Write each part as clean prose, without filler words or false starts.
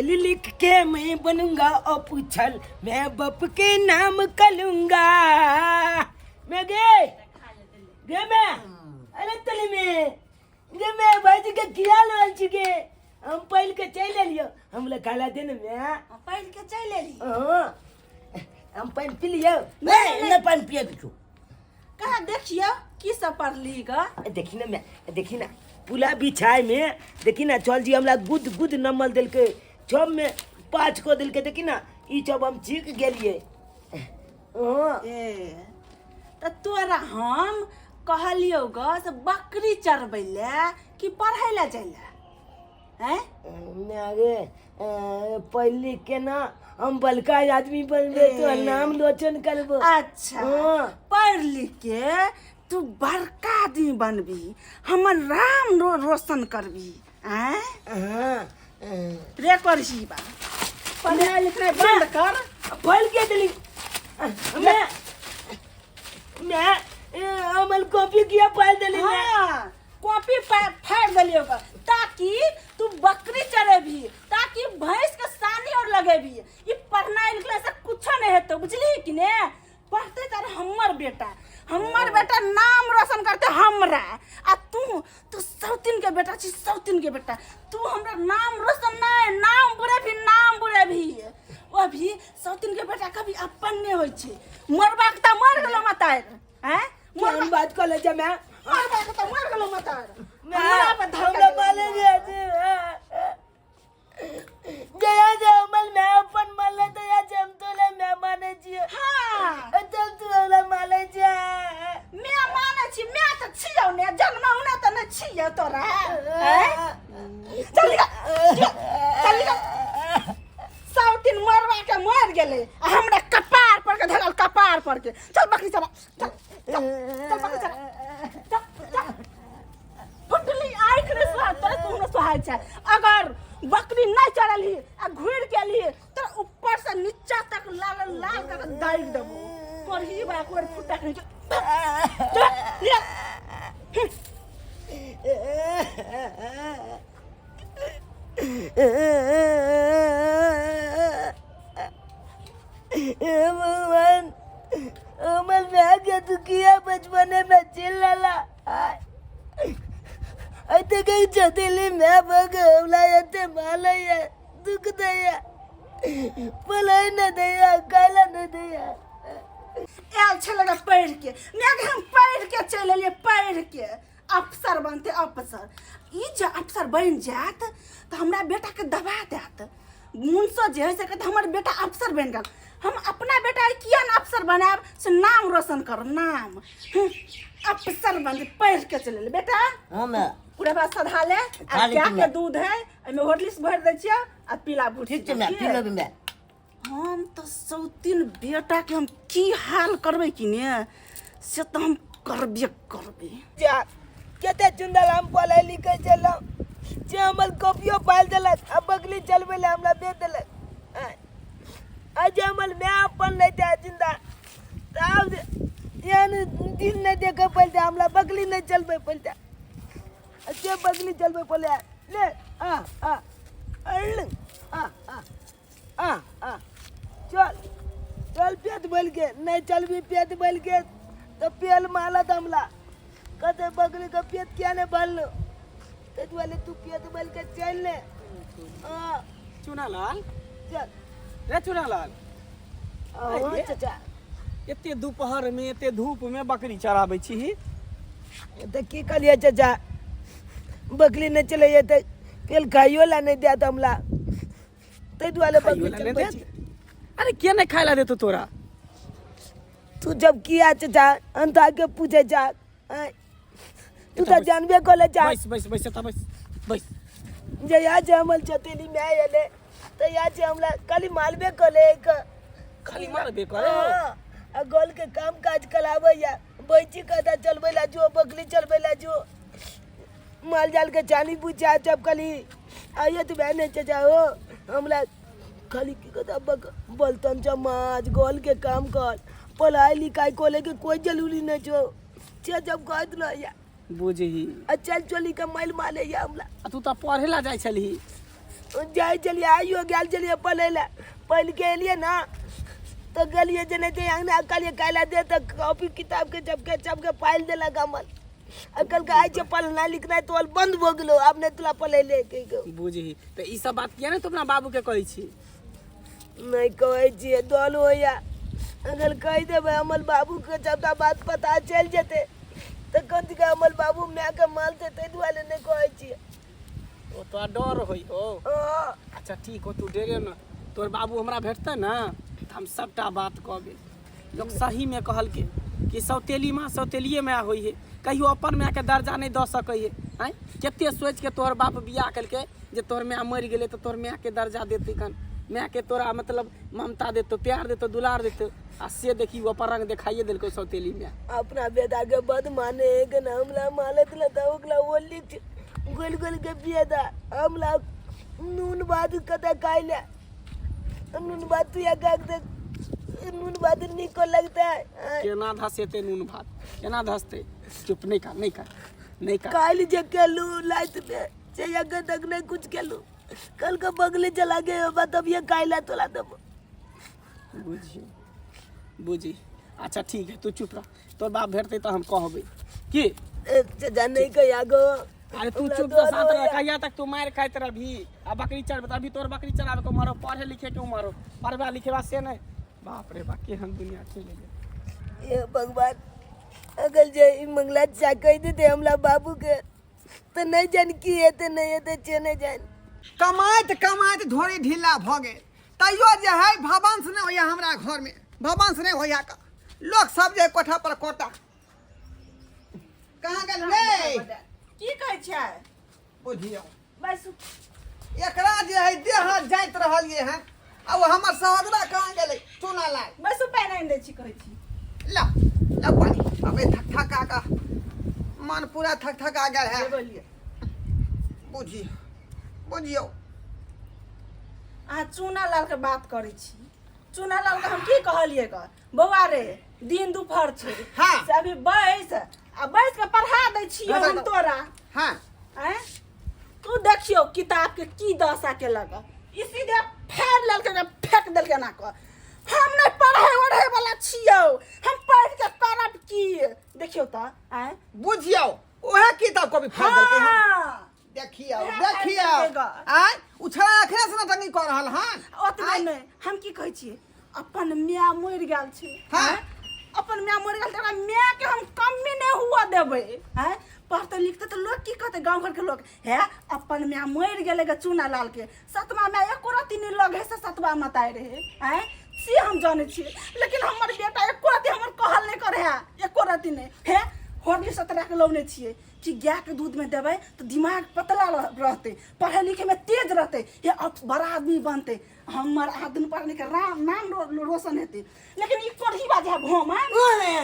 लिख के मैं बनूंगा अपुछल, मैं बप के नाम कलूंगा। मैं गे गे मैं अरे तले में गे मैं भाजी के किया लोल छिके, हम पहल के चल एलियो, हम ले खाला दे ने मैं पढ़ के चलि एली। हां, हम पानी पी लियो। नहीं, नहीं पानी पिए किछु। कहाँ देखियो की सब पढ़ली ग? देखी ना मैं, देखी ना पुला बिछाए में, देखी ना चल जी हमरा गुद गुद नमल देलकै, छब में 5 को देलकै, देखी ना ई छब हम चीख गेलिए। हाँ। ए त तोरा हम कहलियौ ग से बकरी चरबै ले कि पढ़ै ले जाइ ले? हैं? अरे पढ़ लिख के ना हम बड़का आदमी बनबे तो ए। नाम लोचन करबो। अच्छा। हाँ। पढ़ लिख के तू बड़का आदमी बनबी, हमर राम रोशन करबी। आँय? हाँ। रे करही बा, पढ़नाइ लिखनाइ बंद कर। पढ़ के दिली मैं मैं अमल कॉपी किया पढ़ दिली मैं। हाँ, कॉपी फाड़ देलियो ओकर, ताकि तू बकरी चरेबी, ताकि भैंस के सानी और लगेबी। ई पढ़नाइ लिखनाइ से कुछो नहीं हेतौ, बुझली कि ने? पढ़ते तर हमर बेटा, हमर बेटा नाम रोशन करते हमरा। आ तू तू सौतीन के बेटा छी, सौतीन के बेटा, तू हमरा नाम रोशन नहीं, नाम बुरे भी, नाम बुरे भी। ओ भी सौतीन के बेटा कभी अपन नहीं होइ छै। मरबाक त मर गेलो मतार। हैं? केहन बात कऽ ले जा मैं? मरबाक त मर गेलो मतार। मैं हमरा पर धक्का हमरा देलक। माले जे जया जे हमर मैं अपन माले दया जे हम तोले मैं माने छियै। हाँ। तब तू हमरा माले छै। मैं माने छी, मैं त छियौ ने, जन्मौने त नै छियौ तोरा। हैं? चल निकल, चल निकल। सब दिन मरवा के मर गेलै आ हमरा कपार पर के धरल, कपार पर के। चल बकरी चला, चल चल चल बकरी चला, चल चल। फुटली आँखि नहि सोहाय तोरा, तू हमरा सोहाय छै। अगर बकरी नहि चढ़लही आ घुरि गेलही तऽ ऊपर से नीचा तक लाल लाल कर दागि देबो। करही बा एक बेर फुटा के चल, निकल। हे भगवान, हमर माय के दुखिया बचपने में चिल्लाला अते कहीं चतेली मैं भग हमला एते मालैया दुख दैया, पलाई न दैया, काला न दैया। आयल छलै गे पढ़ि के, नहि हम पढ़ि के चलि एलियै, पढ़ि के अफसर बनतै अफसर। ई जे अफसर बनि जायत तऽ हमरा बेटाके दबा देत। मुनसो जे होइ से कहतै हमर बेटा अफसर बनि गेल, हम अपना बेटाके किया ने अफसर बनायब, से नाम रोशन करब नाम। अफसर बनतै, पढ़ि के चलि एलै बेटा। हाँ माय। पूरा बात सधा ले। आ खा लै छी गायके माय। दूध है, एहिमे हॉर्लिक्स भरि दै छियै आ पीला भूट। ठीक छै माय, पी लेबै माय। हम तऽ सौतीन बेटाके हम की हाल करबै कि ने से तऽ हम करबे करबै। जा कते चुंदल हम पढ़ै लिखै छलहुँ जे हमर कॉपियो पालि देलक आ बगली चलबै लए हमरा भेज देलक। आँय, आ जे हमर माय अपन नहि छै जिंदा तऽ आब एहन दिन नहि देखऽ पड़तै, हमरा बगली नहि चलबै पड़तै। आ से बगली चलबै पड़लै ले आ आ अड़ आ आ आ आ चल चल पेट बोल के नहीं चलबी, पेट बोल के तो पेल मालत हमला कहते बगली के पेट किया नहीं भरलो, ते दुआरे तू पेट बोल के चल ले। हाँ। चुनालाल। चल। रे चुनालाल। हाँ, अरे। चाचा। एते दोपहर में एते धूप में बकरी चराबै छी? तऽ की कहलियै चाचा, बकरी नहि चलैया तऽ तेल खाइयो ला नहि देत हमला, ताहि दुआरे खाइयो बकरी ला नहि चलबै देत? छी। अरे के नहि खाय ला देतो तोरा? तू जब किया चाचा अंता के पूछे जा, आँय? तू तऽ जानबे कले जा। बैस बैस बैस एतऽ बैस बैस। जया जे हमर चतेली माय एले तया जे हमरा खाली मारबे कले एक। खाली मारबे करे? हाँ, आ गोल के काम काज कराबैया, बैची कदा चलबै ला जो, बकरी चलबै ला जो, माल जाल के चाली बुझा जब खाली आइए तो बहन चाचा हो हमरा खाली की कहता बक बलतन जमाज गोल के काम कर, पढ़ाई लिखाई को के कोई जरूरी नहीं जो छे जब कहत न या। बुझही। आ चल चली के मैल मारे या हमरा। आ तू तऽ पढ़े ला जाइ छलही। जाइ छलियै, आइयो गेल छलियै पढ़ै लए। पढ़ि के एलियै ने तऽ गेलियै जे नहि ते अङ्गना, कहलियै काल्हि दे, तऽ कॉपी किताबके चपके चपके पालि देलक हमर। आ कहलकै आइ छै पढ़नाइ लिखनाइ तोहर बन्द भऽ गेलौ, आब नहि तोरा पढ़ेले कहियो। बुझही तऽ ई सब बात किया नहि तू अपना बाबूके कहै छी? नहि कहै छियै, डर होइए। अगर कहि देबै हमर बाबूके सबटा बात पता चलि जेतै तऽ कथी हमर बाबू मायके मानतै, ताहि दुआरे नहि कहै छियै। ओ तोरा डर होइ हो? हँ। अच्छा ठीक हो, तू डरे न। तोहर बाबू हमरा भेटतै ने तऽ हम सबटा बात कहबै। लोक सहीमे कहलकै कि सौतेली माँ सौतेलिए माय होइ है, कहियो अपन मायके दर्जा नहि दऽ सकै है। आँय, कते सोचिके तोहर बाप बियाह केलकै जे तोहर माय मरि गेलै तऽ तोहर मायके दर्जा देतै, कन मायके तोरा मतलब ममता देतौ, प्यार देतौ, दुलार देतौ, आ से देखी ओ अपन रंग देखाइए देलकै सौतेली माय। अपना बेटाके बद माने है के ना, हमरा मालत ल तऽ ओकरा ओली गोल गोल के पिएदा। हमरा नून भात कतऽ खाइ ले, नून भात तू या गाक दे, नून भात नीको लगता है। केना धसेतै नून भात, केना धसतै? चुप, नहि कर, नहि कर, नहि कर। काल्हि जे केलू राति में से अखन तक नहीं कुछ केलू। कल के बगले चला गए बाबा, तब ये काल्हि तोला देबो। बुझी बुझी। अच्छा ठीक है, तू चुप रह। तोर बाप भेटतै तऽ हम कहबै की। ए, चाचा नहीं कहिया गो। अरे तू हमरा चुप डर तऽ साथ रह। होइया। कहिया तक तू मारि खाइत रहबही आ बकरी चढ़बे? अभी तोर बकरी चराबे के उमर हो, पढ़े लिखे के उमर हो, पढ़बा लिखेबा से नहि। बाप रे बाप, केहन दुनिया चलि गेलै। हे भगवान, अगर जे ई मंगला चा कहि देते हमरा बाबू के तऽ नहि जान की हेतै नहि हेतै से नहि जान। कमाइत कमाइत धोरी ढीला भऽ गेल, तैयो जे है भवंश नहि होइया हमरा घरमे, भवंश नहि होइया। का लोक सब जे कोठा पर कोटा कहाँ गेल रे? की कहै छै? बुझियौ बस एकरा जे है देह जाइत रहलियै हँ। आ ओ हमर सहोदरा कहाँ गेलै चूना लाल? बस पानि आनि दै छी, कहै छी। ला ला पानी। अबे थक थका का मन पूरा थक थका गेल है। बोलिए। बुझियौ बुझियौ। अहाँ चूना लाल के बात करै छी। चूना लाल के हम की कहलियै ग बौआ रे, दिन दुपहर छै। हाँ। से अभी बैस आ बैस के पढ़ा दै छियौ बैस हम जाउ। तोरा। हाँ। आँय, तू देखियौ किताब के की दशा केलक। ई सीधे फाड़ि लेलकै ने, फेंक देलकै एना कऽ। हम नहि पढ़ै ओढ़ै वाला छियौ, हम पढ़ि के करब की? देखियौ तऽ। आँय, बुझियौ उएह किताब कॉपी फाड़ि देलकै हन। हाँ। देखियौ उएह फाड़ि देखियौ। देलकै ग। आँय, उछड़ा अखने से नटंगी कऽ रहल हन। ओतबे आँय, नहि, हम की कहै छियै, अपन माय मरि गेल छै। हाँ। आँय? अपन माय मरि गेल तऽ ओकरा मायके हम कमी नहि हुअ देबै। आँय, पढ़तै लिखतै तऽ लोक की कहतै? गाँव घरके लोक हे, अपन माय मरि गेलै गे चूना लाल के, सतमा माय एको रत्ती नहि लग है से सतवा मताइ रहै। आँय, से हम जानै छियै, लेकिन हमर बेटा एको रत्ती हमर कहल नहि करै है, एको रत्ती नहि। हे, हॉर्लिक्स सतरा के लौने छियै कि गायके दूधमे देबै तऽ दिमाग पतला रहतै, पढ़ै लिखैमे तेज रहतै, हे अब बड़ा आदमी बनतै, हमर आदमी पढ़ लिख राम नाम रोशन हेतै। लेकिन ई कोढ़ी बाजे है भोम है,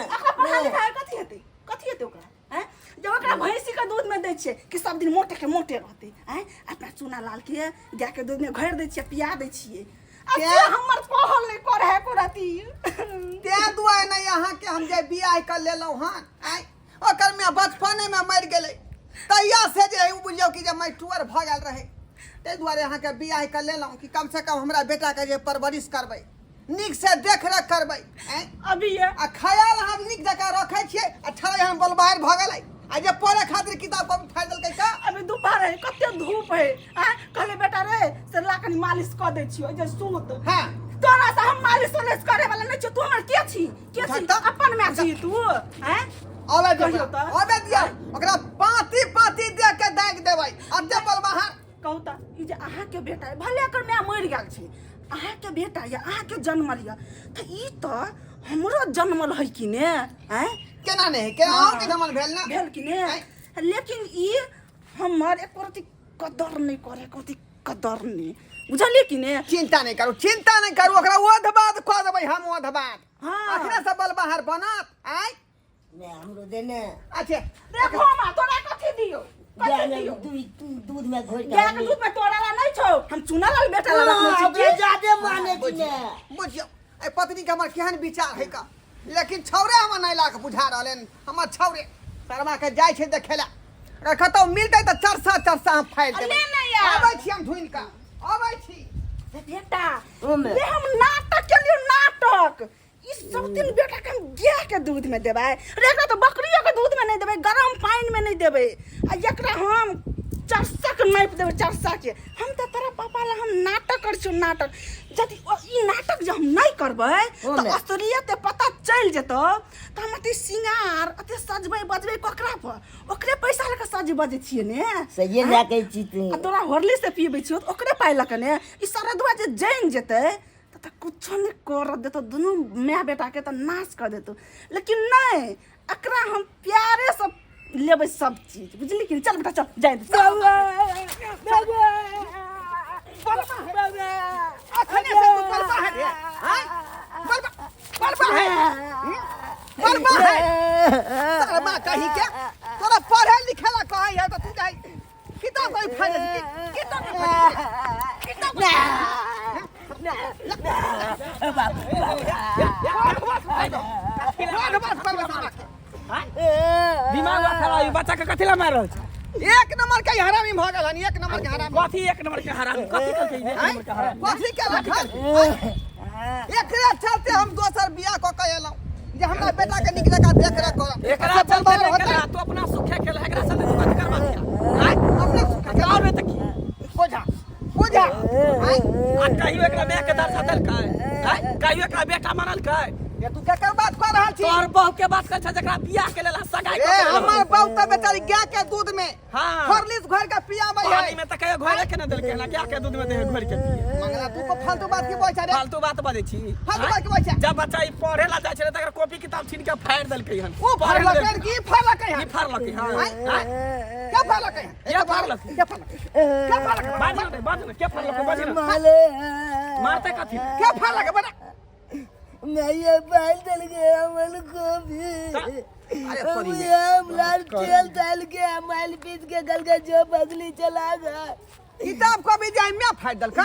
ओकरा पढ़ा लिखा कथी हेतै? कथी हेतै ओकरा? आँय, जब ओकरा भैंसीके दूधमे दै छियै कि सब दिन मोटे के मोटे रहतै। आँय, अपना चूना लालके गायके दूधमे घोरि दै छियै, पिया दै छियै, आ से हमर कहल नहि करै है एको रत्ती। तें दुआरे नहि अहाँके हम जे बियाह कऽ लेलहुँ हन। आँय, ओकर माय बचपनेमे मरि गेलै, तहिया से जे है ओ बुझियौ कि जे मैटुअर भऽ गेल रहै। ताहि दुआरे अहाँके बियाह कऽ लेलहुँ कि कमसँ कम हमरा बेटाके जे परवरिश करबै, नीकसँ देखरेख करबै। आँय, अभी ये आ ख्याल अहाँ नीक जकाँ रखै छियै आ छड़ै हम बलबाहर भऽ गेलै आ जे पढ़े खातिर किताब कॉपी फाड़ि देलकै का? अभी दुपहर है, कते धूप है। आँय, कहले बेटा रे से ला कनी मालिश कऽ दै छियौ जे सूत। हाँ। तोरा से हम मालिश उलिश करे वाला नहि छियौ। तू हमर के छी? के छी? तऽ- अपन माय छी तू? आँय, अबे दियौ कहियौ ओकरा, तऽ। अबे दियौ ओकरा, पाँती पाँती दे के दागि देबै अते बलबाहर। कहू तऽ, ई जे अहाँके बेटा अइ, भले एकर माय मरि गेल छै, अहाँके बेटा यऽ, अहाँके जन्मल यऽ, तऽ ई तऽ हमरो जन्मल है कि ने? आँय, केना नहि है, केना अहूँके जमल भेल ने? भेल कि ने? आँय। लेकिन ई हमर एको रति कदर नहि करे, एको रति कदर नहि। बुझलियै कि ने? चिंता नहि करू, चिंता नहि करू, ओकरा ओध बाद कऽ देबै हम, ओध बाद। हाँ। अखने से बल बाहर बनत। आँय, ने हमरो देने। अच्छा देखो माँ, तोरा कथी दियौ? कथी ने दियौ? दूध में घोरि के गाय के दूध में तोरा ला नहीं छौ, हम चूना लाल बेटा ला रखने छी ओकरा की? जादे माने छी ने। बुझियौ एहि पत्नीके हमर केहन विचार है का, लेकिन छौरे हमर नहि लाख बुझा रहल हन। हमर छौरे सरवा के जाइ छै देखे ला, अगर कतौ मिलतै तऽ चरसा चरसा हम फाड़ि आ देबै। ले ने यार। आबै छी हम ढूँढि कऽ। अबै छी। रे बेटा, ओमे। रे हम नाटक केलियो नाटक। ई सब दिन बेटा के हम गाय के दूध में देबै, रे एकरा तऽ बकरियो के दूध में नहीं देबै, गरम पानि में नहीं देबै, आ एकरा हम चरसा के नापि देबै, चरसा के। हम तऽ तोरा पापा ला हम नाटक करै छियौ नाटक। यदि ई नाटक जे हम नहीं करबै तऽ ओमे। असलियत पता चलि जेतौ तऽ हम अते सिंगार अते सजबै बजबै ककरा पर? ओकरे पैसा लऽ कऽ सज बजै छियै ने। सहिए लए कहै छी तू। आ तोरा होरली से पीबै छियौ तऽ ओकरे पाइ लऽ कऽ ने। ई सरदुआ जे जानि जेतै तऽ कुछो नहि करऽ देतौ, दुनू माय बेटाके तऽ नाश कऽ देतौ। लेकिन नहि, एकरा हम प्यारेसँ लेबै सब चीज, बुझली कि? चल बेटा चल, जाय दे। बाबा बाबा बाबा। अखने से तू बलबा है रे, आँय? बलबा बलबा है, हम्म? बलबा है शर्मा कही के। तोरा पढ़े लिखे ला कहै है तऽ तू जाय किताब कोई फायदा, किताब कोई फायदा, किताब दिमाग खराब है बच्चा के, कथी ला मार रहल छै? एक नंबर के हरामी भऽ गेल हन, एक नंबर के हरामी। कथी एक नंबर के हरामी? कथी कहै एक नंबर के हरामी? कथी के रखल? एकरे चलते हम दोसर बियाह कऽ के एलहुँ जे हमरा बेटा के नीक जकाँ देख रेख करब। एकरा चलते नहीं केला, तू अपना सुखे केला। एकरा चलते तू कथी करबा दिया? आय अपने सुखे और नहीं तऽ की? बोझा बोझा। आँय? आ कहियो एकरा माय के दर्जा देलकै? आय कहियो एकरा बेटा मानलकै? ये तू केकर बात कऽ रहल छी? तोहर बहू के बात करै छ, जकरा बियाह के लेल सगाई ए कऽ के हमर लेलक। बहू तऽ बेचारी गाय के दूध में हाँ। हॉर्लिक्स घोर के पियाबै है। पानी में तऽ कहियो घोरे के नहि देलकै ना, गाय के दूध में दे घोर के पिए। मंगला, तू को फालतू बात की बोल छै रे? फालतू बात बजै छी? फालतू बात की बोल छै? जब बच्चा ई पढ़े ला जाइ छलै तकर कॉपी किताब छीन के फाड़ि देलकै हन। ओ पढ़े ला फाड़लकै देलकै। की फाड़लकै हन? ई फाड़लकै हन। आँय? आँय? के फाड़लकै हन? के फाड़लकै? के फाड़लकै? के फाड़लकै? बाज ना, बाज ना, के फाड़लकै? बाज ना। माले। मारते कथी? के फाड़लकै बता। मैं ये बाल दल गया अमल को भी। अरे सॉरी। हम लाल तेल डाल के माइल पीस के गल के जो बगली चला गया। किताब कॉपी जाय में फाड़ देलकौ।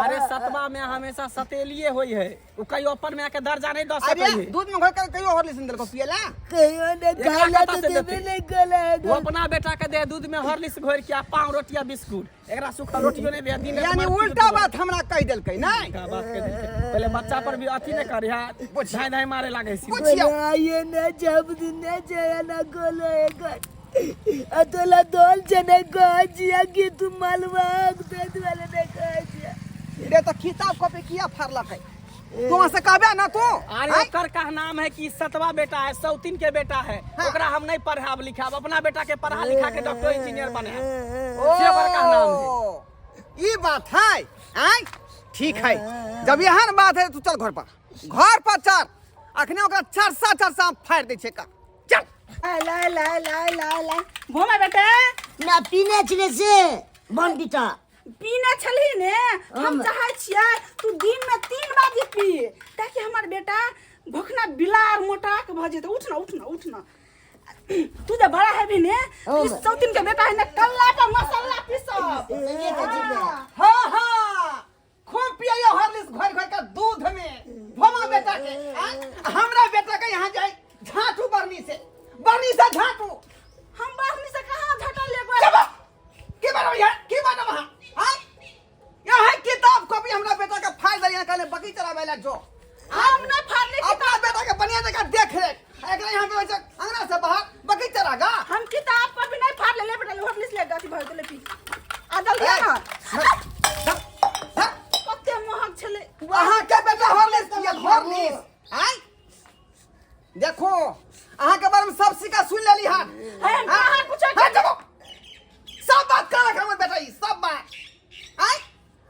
अरे सतवा में हमेशा सतेलिए होई है, उ कहियो अपन माय के दर्जा नहीं दऽ अरे सकै है। दूध में घोर के कहियो हॉर्लिक्स नहीं देलकौ पियला? कहियो ने एकरा खाला कतऽ तो से देबे देतै? नहीं कला। वो अपना बेटा के दे दूध में हॉर्लिक्स घोर के आ पाव रोटी आ बिस्कुट, एकरा सूखल रोटियो नहीं दे दिन। यानी उल्टा बात हमरा कहि देलकै नहीं? उल्टा बात कह देलकै। पहले बच्चा पर भी अथी नहीं करे है, धाय धाय मारे लागे छी। बुझियौ। ये न जब दिन न जया न गोलो एक अतोला दोल जने गजिया कि तू मालवा दे वाले ने गजिया। रे तऽ किताब कॉपी किया फाड़लकै? तू वहाँ से कहबे ना तू? अरे आँय? ओकर का नाम है कि सतवा बेटा है, सौतीन के बेटा है। हाँ। ओकरा हम नहीं पढ़ाब लिखाब, अपना बेटा के पढ़ा लिखा के डॉक्टर इंजीनियर बनाब, से ओकर का नाम है। ओ, ई बात है? आँय, ठीक है, जब एहन बात है तू चल घर पर, घर पर चल। अखने ओकरा चरसा चरसा फाड़ि दै छै का। चल। ला ला ला ला ला भोमा बेटा। ना पीने छले से बनबिटा। पीने छलही ने? हम चाहै छियै तू दिन में 3 बाजी पी, ताकि हमर बेटा भोखना बिलार मोटा के भऽ जेतै। उठ ना, उठ ना, उठ ना। तू जे बड़ा हेबी ने, ई सौतीन के बेटा है ने, कल्ला पर मसाला पीसब। हाँ हाँ, खूब पियो हॉर्लिक्स घोर घोर के दूध में भोमा बेटा के। आँय? हमरा बेटा के यहाँ जाए झाटू बरनी से, बरनी से झाटू। हम बाहर से कहाँ झटल एक चबा की बात यहाँ, की बात वहाँ? आँय? यहाँ किताब कॉपी हमरा बेटा के फाड़ दे, यहाँ कहले बगी चलावे ला जो। हम नहीं फाड़ले। अपना बेटा के बढ़िया जगह देख रेख, एकरा यहाँ पे वैसे अंगना से बाहर बगी चरागा। हम किताब पर भी नहीं फाड़ ले बेटा, हॉर्लिक्स ले गाती भर दे पी आ जल्दी आ ना। कते महग छले। अहाँ के बेटा हॉर्लिक्स पियत हॉर्लिक्स? आँय, देखो अहाँ के बारे में सब सिक्का सुन लेली हन। है हम कहाँ कुछ हाँ, चलो। सब बात कर रखा हमर बेटा, ई सब बात। आँय,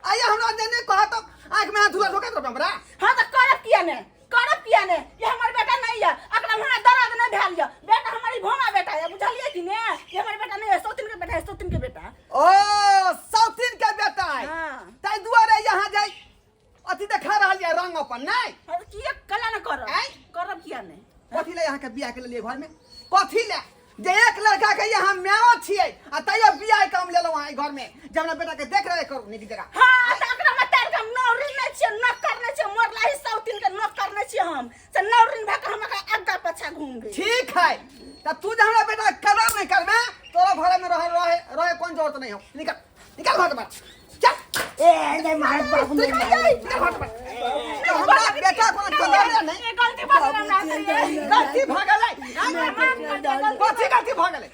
आइए हमरा जे नहीं कहा तो आँख में हाथ धुला ठोकैत रहब हमरा। हाँ तो करब किया ने, करब किया ने? ये हमर बेटा नहीं है, अकरा हमरा दर्द नहीं भेल ये बेटा। हमारी भोमा बेटा है, बुझलिए कि ने? ये हमर बेटा नहीं है, सौतीन के बेटा है, सौतीन के बेटा। ओ सौतीन के बेटा है? हाँ। ताहि दुआरे यहाँ जाय अथी देखा रहल ये रंग अपन नहीं? और किया कला न करब? आँय? करब किया ने? कथी ले यहाँ के बियाह के लिए घर में? कथी ले जे एक लड़का के यहाँ मायो छियै आ तैयो बियाह काम लेलहुँ अहाँ घर में जे हमरा बेटा के देख रेख करू नीक जगह? हाँ तऽ अकरा में तार के हम नौरिन नहीं छियै, नौकर नहीं छियै, मरला ही सौतीन के नौकर नहीं छियै हम से नौरिन भए के हम एकरा अग्गा पाछा घूमबै। ठीक है, तब तू जे हमरा बेटा के कदर नहीं करबे, तोरा घर में रहे रहे रहे कोन जरूरत नहीं हो। निकल, निकल घर से बाहर, चल। नहीं मार बाबू नहीं मार। तो हमरा बेटा कोनो कदर नहीं। ये गलती भऽ गेल हमरा से। गलती भऽ गेलै। कथी गलती भऽ गेलै?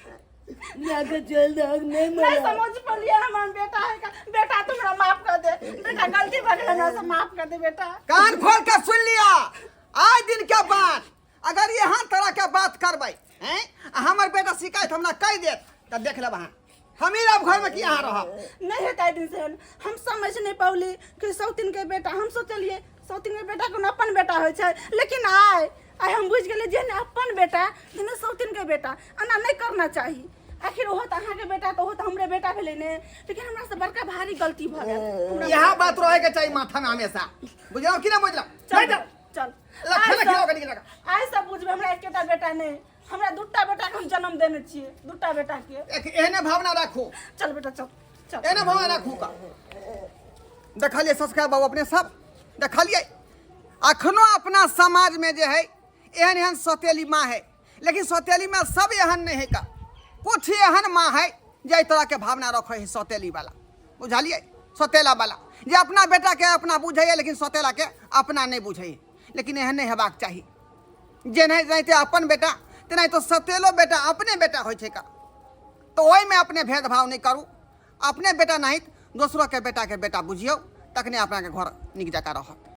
माय के चल दहक नहीं नहीं मरा। समझ पलिए हमर बेटा है का। बेटा तू हमरा माफ कर दे बेटा, गलती भऽ गेल हमरा से, माफ कर दे बेटा। कान खोल के सुन लिया, आज दिन के बाद अगर यहाँ तरह के बात करबै हैं आ हमर बेटा शिकायत हमरा कहि देत तऽ देख लेब अहाँ, हम ही रहब घर में कि अहाँ रहब। नहीं हेतै दिन से हम समझ नहीं पौली कि सौतिन के बेटा, हम सोचलिए सौतिन के बेटा कोनो अपन बेटा होइ छै, लेकिन आइ आइ हम बुझि गेलियै जे ने अपन बेटा जेना सौतिन के बेटा एना नहि करना चाही। आखिर ओहो तऽ अहाँके बेटा तऽ ओहो तऽ हमरे बेटा भेलै ने, लेकिन हमरा से बड़का भारी गलती भऽ गेल हमरा। इएह बात रहे के चाही माथा में हमेशा, बुझलहुँ कि नहि बुझलहुँ? चल चल चल। ला, आइ खाना सब- खिलाओ कनी लगा। आइ सब बुझबै, हमरा एकेटा बेटा नहि, हमरा दूटा बेटा के हम जन्म देने छियै, दूटा बेटा के। एक एहने भावना राखू। चल बेटा चल चल। एहने भावना राखू का देखलियै सब्सक्राइब बाबू अपने सब देखलियै, अखनो अपना समाज में जे है एहन एहन सौतेली माँ है, लेकिन सौतेली माँ सब एहन नहीं है का, कुछ एहन माँ है जे एहि तरह के भावना रखे है सौतेली वाला, बुझलियै? सौतेला वाला जे अपना बेटा के अपना बुझैए लेकिन सौतेला के अपना नहीं बुझैए, लेकिन एहन नहीं हेबाक चाही। जेनाहि जेनाहिते अपन बेटा तेनाहिते सौतेलो बेटा अपने बेटा होइ छै का, तऽ ओहिमे अपने भेदभाव नहि करू, अपने बेटा नहीं दोसरो के बेटा के बेटा बुझियौ, तखने अपनाके घर नीक जकाँ रहत।